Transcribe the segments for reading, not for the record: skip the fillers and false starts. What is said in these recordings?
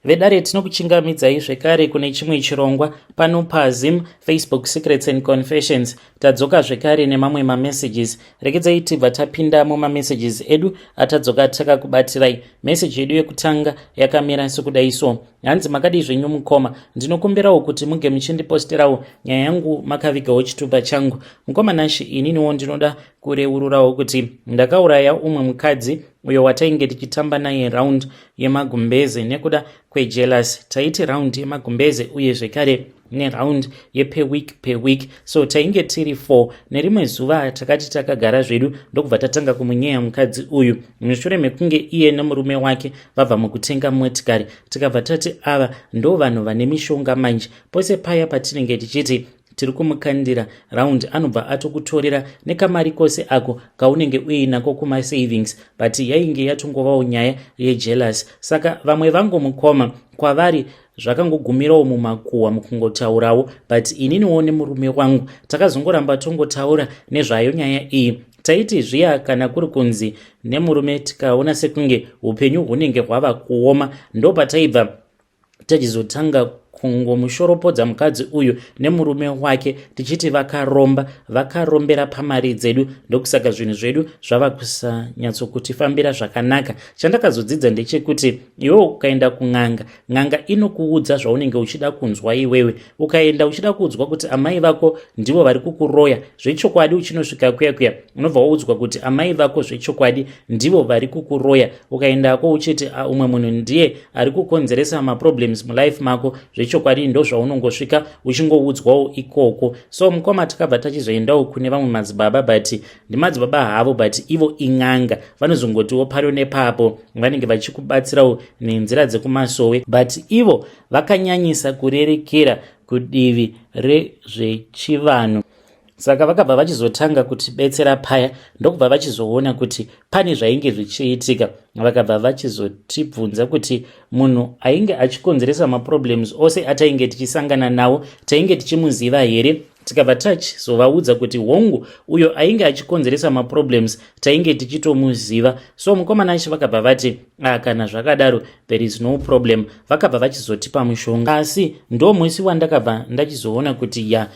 Vedare, tinokuchingamidzai zvekare kune chimwe chirongwa pano paZim Facebook Secrets and Confessions. Tadzoka zvekare nemamwe mamessages. Regedzai tibva tapinda mumamessages edu atadzoka takakubatirai. Meseji yedu yekutanga yakamira sekudai so. Hanzi, "Makadii zvenyu mukoma? Ndinokumbirawo kuti muge muchindiposterawo nyaya yangu makavigawo chitupa changu. Mukoma Nashi, ininiwo ndinoda kureururawo kuti ndakauraya umwe mukadzi uyo watainge tichitamba naye round yemagumbeze nekuda kwejealous. Taiti round yemagumbeze uye zvekare neround yeper week per week, so tainge tiri four. Nerimwe zuva takati takagara zvedu, ndokubva tatanga kumunyeya mukadzi uyu mushure mekunge iye nemurume wake vabva mukutenga motikari. Tikabva tati ava ndo vanhu vane mishonga manje. Pose paya patinenge tichiti tiri kumukandira round, anobva atokutorera nekamari kose ako kaunenge uinako kumasavings, but yainge yatongovawo nyaya yejealous. Saka vamwe vangu mukoma, kwavari zvakangogumirawo mumakuhwa, mukungotaurawo, but ininiwo nemurume wangu takazongoramba tongotaura nezvayo nyaya iyi. Taiti zviya kana kuri kunzi nemurume tikaona sekunge upenyu hunenge hwava kuoma, ndopataibva tachizotanga kungomushoropodza mukadzi uyu nemurume wake, tichiti vakaromba, vakarombera pamari dzedu, ndokusaka zvinhu zvedu zvava kusanyatsokutifambira zvakanaka. Chandakazodzidza ndechekuti iwewe ukaenda kun'anga, n'anga inokuudza zvaunenge uchida kunzwa iwewe. Ukaenda uchida kuudzwa kuti amai vako ndivo vari kukuroya, zvechokwadi uchinosvika kuya kuya unobva waudzwa kuti amai vako zvechokwadi ndivo vari kukuroya. Ukaendako uchiti umwe munhu ndiye ari kukonzeresa maproblems mulife mako, zvechokwadi ndo zvaunongosvika uchingoudzwawo ikoko. So mukoma, takabva tachizoendawo kune vamwe madzibaba, but ndimadzibaba havo, but ivo in'anga. Vanozongotiwo pano nepapo vanenge vachikubatsirawo nenzira dzekumasowe, but ivo vakanyanyisa kurerekera kudivi rezvechivanhu. Saka vakabva vachizotanga kutibetsera paya, ndokubva vachizoona kuti pane zvainge zvichiitika. Vakabva vachizotibvunza kuti munhu ainge achikonzeresa maproblems ose atainge tichisangana nawo tainge tichimuziva here. Tikabva tachizovaudza kuti hongu, uyo ainge achikonzeresa maproblems tainge tichitomuziva. So mukomana achi vakabva vati, "Ah, kana zvakadaro there is no problem." Vakabva vachizotipa mushonga, asi ndo musi wandakabva ndachizoona kuti ya,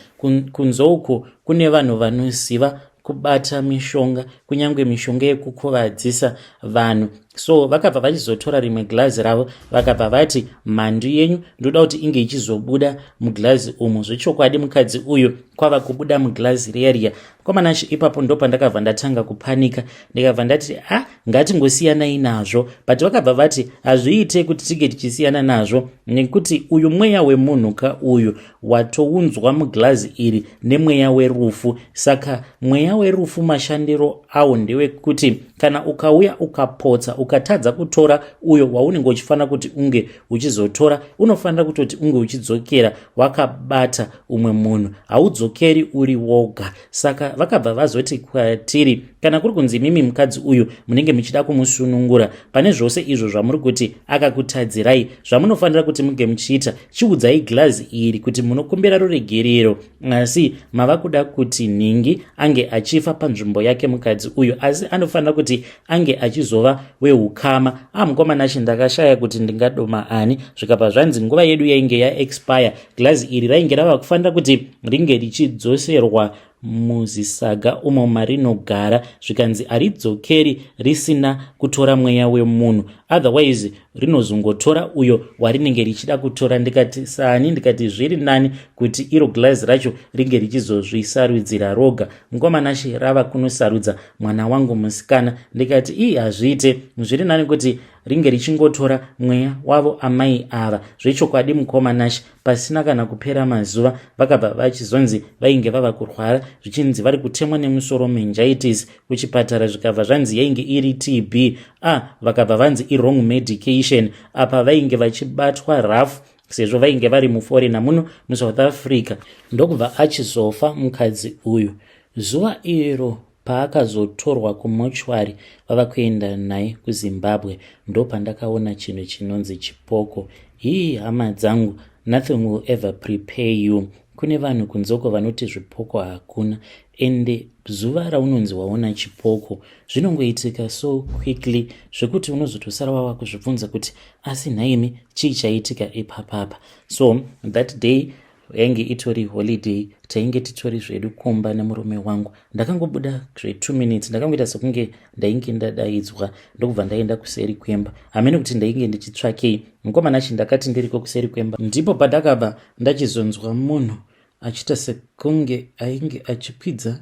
kunze uku kune vanhu vanoziva kubata mishonga, kunyange mishonga yekukuvadzisa vanhu. So vakabva vachizotora rimwe girazi ravo, vakabva vati, "Mhandu yenyu ndoda kuti inge ichizobuda mugirazi umu." Zvechokwadi mukadzi uyu kwava kubuda mugirazi riya riya. Komanashi, ipapo ndo pandakabva ndatanga kupanika. Ndikabva ndati, "A ah, ngatingosiyanai nazvo." But vakabva vati hazviite kuti tige tichisiyana nazvo, nekuti uyu mweya wemunhu ka uyu watounzwa mugirazi iri nemweya werufu. Saka mweya werufu mashandiro awo ndewekuti kana ukauya ukapotsa, ukatadza kutora uyo waunenge uchifanira kuti unge uchizotora, unofanira kutoti unge uchidzokera wakabata umwe munhu, haudzokeri uri woga. Saka vakabva vazoti kwatiri, kana kuri kunzi mimi mukadzi uyu munenge muchida kumusunungura pane zvose izvo zvamuri kuti akakutadzirai, zvamunofanira kuti muge muchiita, chiudzai girazi iri kuti munokumbira ruregerero, asi mava kuda kuti nhingi ange achifa panzvimbo yake mukadzi uyu, asi anofanira kuti ange achizova weukama. Amukomana achi, ndakashaya kuti ndingadoma ani. Zvikabva zvanzi nguva yedu yainge yaexpire, girazi iri rainge rava kufanira kuti ringe richidzoserwa muzisaga umo marinogara. Zvikanzi haridzokeri risina kutora mweya wemunhu, otherwise rinozongotora uyo warinenge richida kutora. Ndikati sani? Ndikati zviri nani kuti iro girazi racho ringe richizozvisarudzira roga. Mukomanashi, rava kunosarudza mwana wangu musikana. Ndikati, "Ii, hazviite, zviri nani kuti ringe richingotora mweya wavo amai ava." Zvechokwadi mukomanashi, pasina kana kupera mazuva vakabva vachizonzi vainge vava kurwara, zvichinzi vari kutemwa nemusoro, meningitis. Kuchipatara zvikabva zvanzi yainge iri TB. A ah, vakabva vanzi iwrong medication. Apa vainge vachibatwa rough sezvo vainge vari muforeigner muno muSouth Africa. Ndokubva achizofa mukadzi uyu. Zuva iro paakazotorwa kumochwari vava kuenda naye kuZimbabwe, ndopandakaona chinhu chinonzi chipoko. Hii, hama dzangu, nothing will ever prepare you. Kune vanhu kunzoko vanoti zvipoko hakuna, ende zuva raunonzi waona chipoko zvinongoitika so quickly zvekuti unozotosara wava kuzvibvunza kuti asi nhaimi, chii chaitika ipapapa? So that day yainge itori holiday, tainge titori zvedu kumba nemurume wangu. Ndakangobuda zve2 minutes, ndakangoita sekunge ndainge ndadaidzwa, ndokubva ndaenda kuseri kwemba. Hamene kuti ndainge ndichitsvakei, mukomana chi. Ndakati ndiriko kuseri kwemba, ndipo pandakabva ndachizonzwa munhu achiita sekunge ainge achikwidza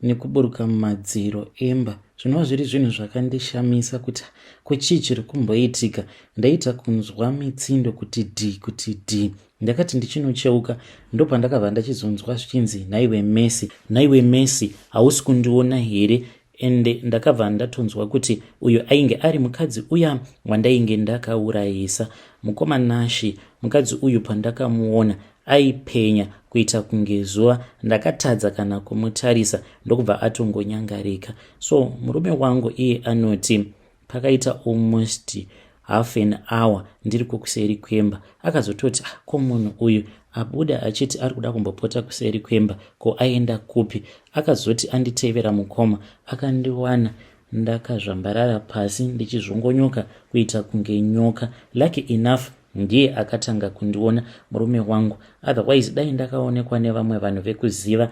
nekuburuka mumadziro emba, zvinova zviri zvinhu zvakandishamisa kuti kuchii chiri kumboitika. Ndaita kunzwa mitsindo kuti dhi kuti dhi. Ndakati ndichinocheuka, ndopandakabva ndachizonzwa zvichinzi, "Nhaiwe Messi, nhaiwe Messi, hausi kundiona here?" Ende ndakabva ndatonzwa kuti uyo ainge ari mukadzi uya wandainge ndakaurayisa, mukoma Nashi. Mukadzi uyu pandakamuona aipenya kuita kunge zuva. Ndakatadza kana kumutarisa, ndokubva atongonyangarika. So murume wangu iye anoti pakaita almost half an hour ndiri kukuseri kwemba, akazototi, "Ah, ko munhu uyu abuda achiti ari kuda kumbopota kuseri kwemba, ko aenda kupi?" Akazoti anditevera, mukoma, akandiwana ndakazvambarara pasi ndichizvongonyoka kuita kunge nyoka. Lucky enough ndiye akatanga kundiona, murume wangu, otherwise dai ndakaonekwa nevamwe vanhu vekuziva,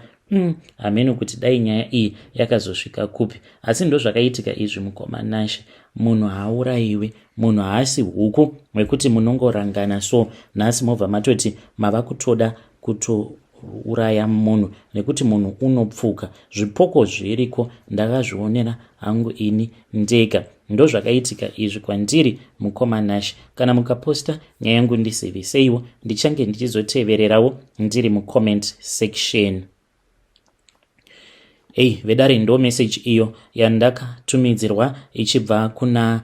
hameno kuti dai nyaya iyi yakazosvika kupi. Asi ndo zvakaitika izvi, mukoma Nashe. Munhu haaurayiwi, munhu haasi huku wekuti munongorangana so nhasi mobva matoti mava kutoda kutouraya munhu nekuti munhu unopfuka. Zvipoko zviriko, ndakazvionera hangu ini ndega. Ndo zvakaitika izvi kwandiri, mukoma Nash. Kana mukaposta nyaya yangu, ndiziviseiwo, ndichange ndichizotevererawo ndiri mucomment section. Ei vedare, ndo message iyo yandakatumidzirwa ichibva kuna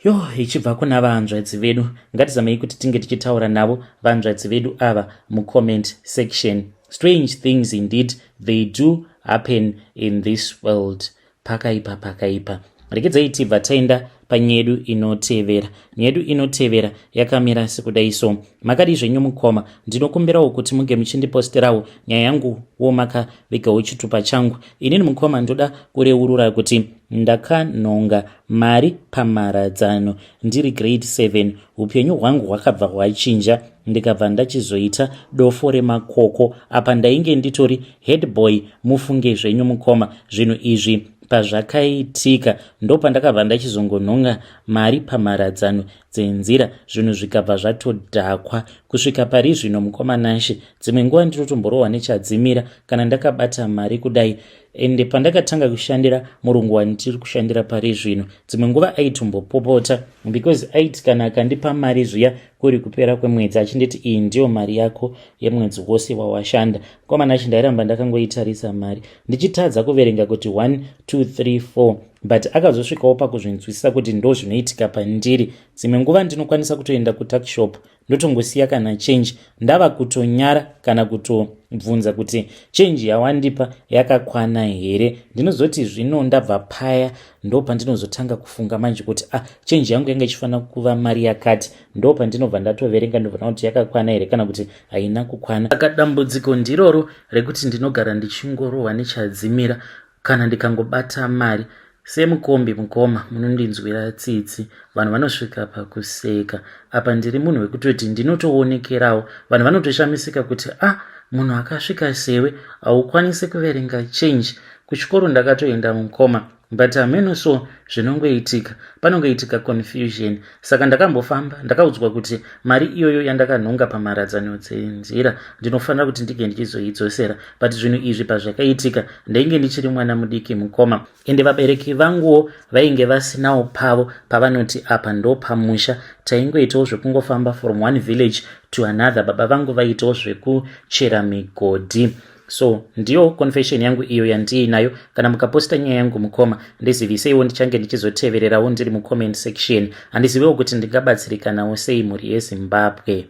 yo ichibva kuna vanzvadzi vedu. Ngatizamei kuti tinge tichitaura navo vanzvadzi vedu ava mucomment section. Strange things indeed, they do happen in this world. Pakaipa, pakaipa. Rekedzai tibva taenda panyaya yedu inotevera. Nyaya yedu inotevera yakamira sekudai so. Makadi zvenyu, mukoma? Ndinokumbirawo kuti munge muchindiposterawo nyaya yangu wo makavigawo chitupa changu. Inini, mukoma, ndoda kureurura kuti ndakanhonga mari pamharadzano ndiri grade 7. Upenyu hwangu hwakabva hwachinja, ndikabva ndachizoita dofo remakoko. Apa ndainge nditori headboy, mufunge zvenyu, mukoma. Zvinhu izvi pazvakaitika, ndopandakabva ndachizongonhonga mari pamharadzano dzenzira, zvinhu zvikabva zvatodhakwa kusvika pari zvino, mukoma Nashe. Dzimwe nguva ndinotomborohwa nechadzimira kana ndakabata mari kudai. Ende pandakatanga kushandira murungu wandiri kushandira pari zvino, dzimwe nguva aitombopopota because aiti kana akandipa mari zviya kuri kupera kwemwedzi, achinditi, "Iyi ndiyo mari yako yemwedzi wose wawashanda." Mukoma Nashe, ndairamba ndakangoitarisa mari ndichitadza kuverenga kuti 1 2 3 4, but akazosvikawo pakuzvinzwisisa kuti ndo zvinoitika pandiri. Dzimwe nguva ndinokwanisa kutoenda kutuckshop, ndotongosiya kana change, ndava kutonyara kana kutobvunza kuti change yawandipa yakakwana here. Ndinozoti zvino ndabva paya, ndo pandinozotanga kufunga manje kuti, ah, change yangu yanga ichifanira kuva mari yakati. Ndo pandinobva ndatoverenga, ndobva kuti yakakwana here kana kuti haina kukwana. Saka dambudziko ndiroro rekuti ndinogara ndichingorohwa nechadzimira kana ndikangobata mari semukombi. Mukoma, munondinzwira tsitsi, vanhu vanosvika pakuseka. Apa ndiri munhu wekutoti ndinotoonekerawo, vanhu vanotoshamisika kuti, "Ah, munhu akasvika sewe haukwanisi kuverenga change?" Kuchikoro ndakatoenda, mukoma, but hameno so zvinongoitika, panongoitika confusion. Saka ndakambofamba, ndakaudzwa kuti mari iyoyo yandakanhonga pamharadzano dzenzira ndinofanira kuti ndinge ndichizoidzosera. But zvinhu izvi pazvakaitika, ndainge ndichiri mwana mudiki, mukoma, ende vabereki vanguwo vainge vasinawo pavo pavanoti apa ndo pamusha. Taingoitawo zvekungofamba from one village to another. Baba vangu vaitawo zvekuchera migodhi. So ndiyo confession yangu iyo yandiinayo. Kana mukaposta nyaya yangu, mukoma, ndiziviseiwo, ndichange ndichizotevererawo ndiri mucomment section. Handiziviwo kuti ndingabatsirikanawo sei, mhuri yeZimbabwe.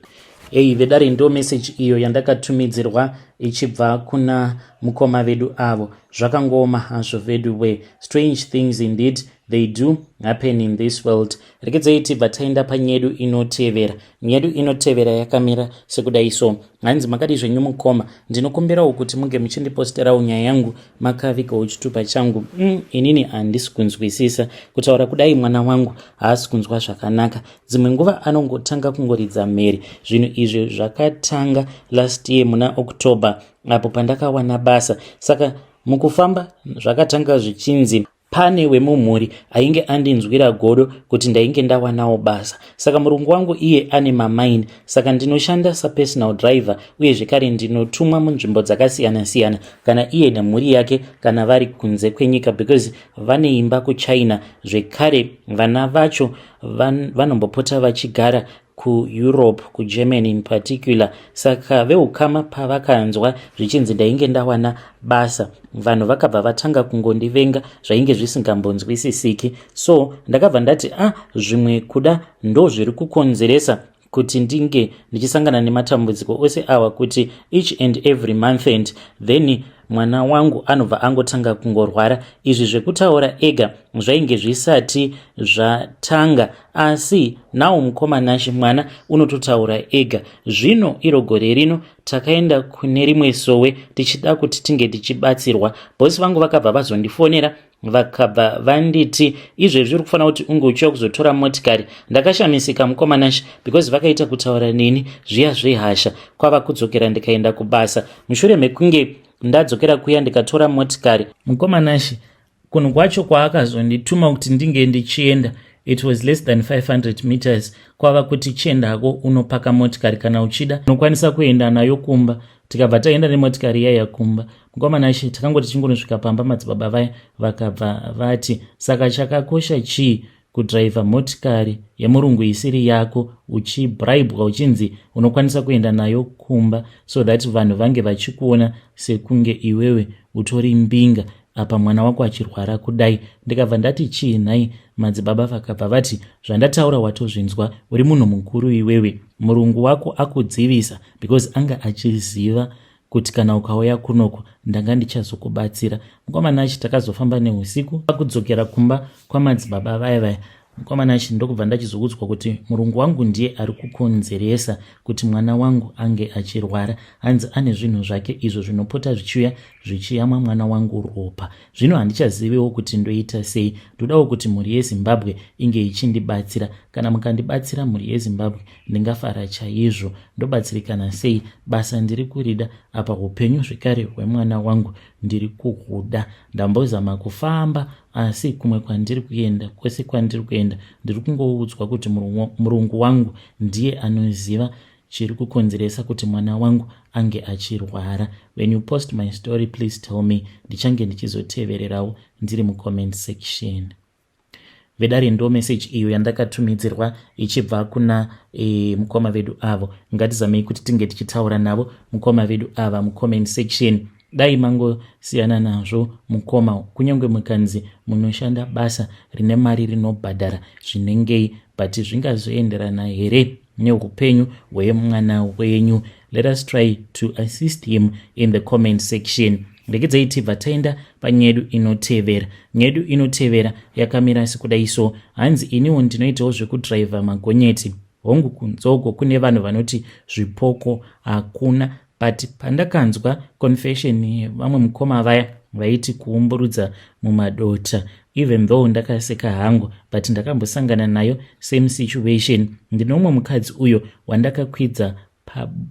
Ei vedare, ndo message iyo yandakatumidzirwa ichibva kuna mukoma vedu avo. Zvakangooma hazvo vedu we. Strange things indeed, they do happen in this world. They do happen in this world. Rekedzai tibva taenda panyedu inotevera. Nyedu inotevera yakamira sekudai so. Hanzi, "Makadi zvenyu mukoma? Ndinokumbirawo kuti munge muchindiposterawo nyaya yangu makavigawo chitupa changu. Inini handisi kunzwisisa. Kutaura kudai, mwana wangu haasi kunzwa zvakanaka. Dzimwe nguva anongotanga kungoridza mhere. Zvinhu izvi zvakatanga last year muna October, apo pandakawana basa. Saka mukufamba zvakatanga zvichinzi pane wemumhuri ainge andinzwira godo kuti ndainge ndawanawo basa. Saka murungu wangu iye ane mamaini, saka ndinoshanda sapersonal driver, uye zvekare ndinotumwa munzvimbo dzakasiyana-siyana kana iye nemhuri yake kana vari kunze kwenyika, because vane imba kuChina. Zvekare vana vacho vanombopota vachigara kuEurope, kuGermany in particular. Saka veukama pavakanzwa zvichinzi ndainge ndawana basa, vanhu vakabva vatanga kungondivenga zvainge zvisingambonzwisisiki. So ndakabva ndati, ah, zvimwe kuda ndo zviri kukonzeresa kuti ndinge ndichisangana nematambudziko ose awa, kuti each and every month and then mwana wangu anobva angotanga kungorwara. Izvi zvekutaura ega zvainge zvisati zvatanga, asi nawo mukoma Nashe, mwana unototaura ega. Zvino iro gore rino takaenda kune rimwe sowe tichida kuti tinge tichibatsirwa. Bhosi vangu vakabva vazondifonera, vakabva vanditi, 'Izvezvi uri kufanira kuti unge uchiuya kuzotora motikari.' Ndakashamisika, mukoma Nashe, because vakaita kutaura neni zviya zvehasha. Kwava kudzokera ndikaenda kubasa. Mushure mekunge ndadzokera kuya ndikatora motikari, mukoma Nashe, kunhu kwacho kwaakazondituma kuti ndinge ndichienda, it was less than 500 meters. Kwava kuti, 'Chiendako unopaka motikari, kana uchida unokwanisa kuenda nayo kumba.' Tikabva taenda nemotikari iyaya kumba. Mukoma Nashe, takangoti tichingonosvika pamba, madzibaba vaya vakabva vati, 'Saka chakakosha chii kudhiraivha motikari yemurungu isiri yako, uchibribwa uchinzi unokwanisa kuenda nayo kumba, so that vanhu vange vachikuona sekunge iwewe utori mbinga, apa mwana wako achirwara kudai?' Ndikabva ndati, 'Chii nhai madzibaba?' Vakabva vati, 'Zvandataura watozvinzwa. Uri munhu mukuru iwewe. Murungu wako akudzivisa because anga achiziva kuti kana ukauya kunoko ndanga ndichazokubatsira.' Mukoma Nashe, takazofamba neusiku akudzokera kumba kwamadzibaba vaya vaya. Mukoma Nashe, ndokubva ndachizoudzwa kuti murungu wangu ndiye ari kukonzeresa kuti mwana wangu ange achirwara. Hanzi ane zvinhu zvake izvo zvinopota zvichiuya zvichiyamwa mwana wangu ropa. Zvino handichaziviwo kuti ndoita sei. Ndodawo kuti mhuri yeZimbabwe inge ichindibatsira. Kana mukandibatsira, mhuri yeZimbabwe, ndingafara chaizvo. Ndobatsirikana sei? Basa ndiri kurida, apa upenyu zvekare hwemwana wangu ndiri kuhuda. Ndambozama kufamba, asi kumwe kwandiri kuenda, kwese kwandiri kuenda, ndiri kungoudzwa kuti murungu wangu ndiye anoziva chiri kukonzeresa kuti mwana wangu ange achirwara. When you post my story, please tell me. Ndichange ndichizotevererawo ndiri mucomment section." Vedare, ndo meseji iyo yandakatumidzirwa ichibva kuna mukoma vedu avo. Ngatizamei kuti tinge tichitaura navo mukoma vedu ava mucomment section. Dai mangosiyana nazvo mukoma. Kunyange mukanzi munoshanda basa rine mari rinobhadhara zvinengei, but zvingazoenderana here neupenyu hwemwana wenyu? Let us try to assist him in the comment section. Regedzai tibva taenda panyedu inotevera. Nyedu inotevera yakamira sekudai so. Hanzi, "Iniwo ndinoitawo zvekudhiraivha magonyeti. Hongu, kunzoko kune vanhu vanoti zvipoko hakuna, but pandakanzwa confession vamwe mukoma vaya vaiti kuumburudza mumadota, even though ndakaseka hangu, but ndakambosangana nayo same situation. Ndine umwe mukadzi uyo wandakakwidza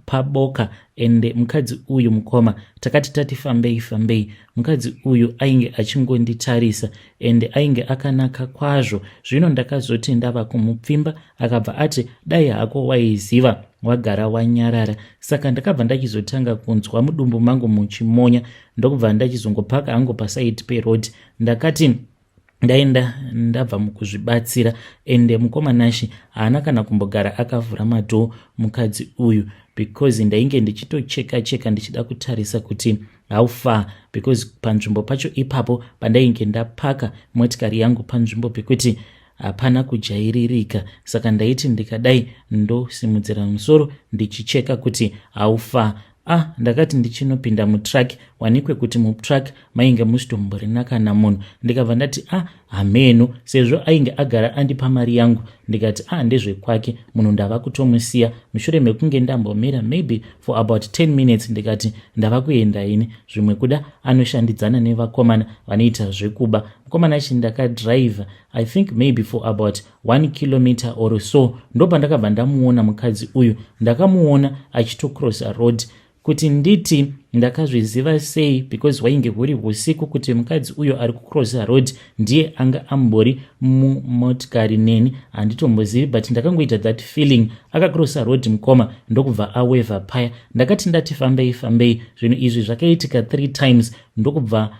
paboka, ende mukadzi uyu, mukoma, takati tati fambei fambei, mukadzi uyu ainge achingonditarisa, ende ainge akanaka kwazvo. Zvino ndakazoti ndava kumupfimba, akabva ati, 'Dai hako waiziva wagara wanyarara.' Saka ndakabva ndachizotanga kunzwa mudumbu mangu muchimonya, ndokubva ndachizongopaka hangu paside peroad. Ndakati ndaenda ndabva mukuzvibatsira, ende mukoma Nashe, haana kana kumbogara akavhura madoor mukadzi uyu, because ndainge ndichitocheka cheka ndichida kutarisa kuti how far, because panzvimbo pacho ipapo pandainge ndapaka motikari yangu, panzvimbo pekuti hapana kujairirika. Saka ndaiti ndikadai ndosimudzira musoro ndichicheka kuti how far. Ah, ndakati ndichinopinda mutruck, wanikwe kuti mutruck mainge musitomborina kana munhu. Ndikabva ndati, 'Ah, Hameno, sezvo ainge agara andipa mari yangu, ndikati a ah, ndezvekwake munhu, ndava kutomusiya. Mushure mekunge ndambomira maybe for about 10 minutes, ndikati ndava kuenda ini, zvimwe kuda anoshandidzana nevakomana vanoita zvekuba. Mukomana achi, ndakadhiraivha I think maybe for about 1 kilometer or so, ndopandakabva ndamuona mukadzi uyu. Ndakamuona achitocrossa road. Kuti nditi ndakazviziva sei, because hwainge huri usiku, kuti mukadzi uyo ari kucrossa road ndiye anga ambori mumotikari neni, handitombozivi, but ndakangoita that feeling. Akacrossa road mukoma, ndokubva awevha paya. Ndakati ndati fambei fambei. Zvinhu izvi zvakaitika three times, ndokubva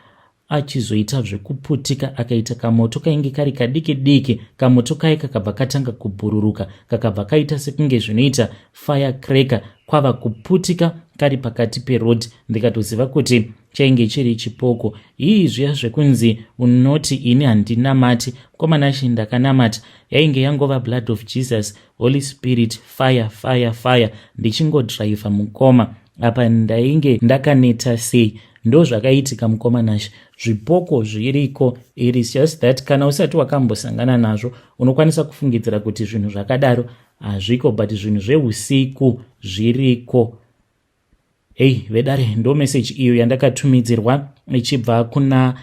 achizoita zvekuputika. Akaita kamoto kainge kari kadiki diki. Kamoto kai kakabva katanga kubhururuka, kakabva kaita sekunge zvinoita firecracker, kwava kuputika kari pakati peroad. Ndikatoziva kuti chainge chiri chipoko. Ii, zviya zvekunzi unoti ini handinamati, mukomana, ndakanamata. Yainge yangova blood of Jesus, Holy Spirit, fire, fire, fire. Ndichingodhiraivha mukoma, apa ndainge ndakaneta sei. Ndo zvakaitika, mukomanashe. Zvipoko zviriko. It is just that kana usati wakambosangana nazvo, unokwanisa kufungidzira kuti zvinhu zvakadaro hazviko, but zvinhu zveusiku zviriko. Ei vedare, ndo meseji iyo yandakatumidzirwa ichibva kuna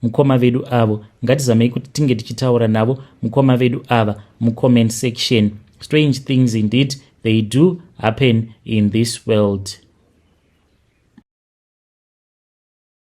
mukoma vedu avo. Ngatizamei kuti tinge tichitaura navo mukoma vedu ava mucomment section. Strange things indeed, they do happen in this world.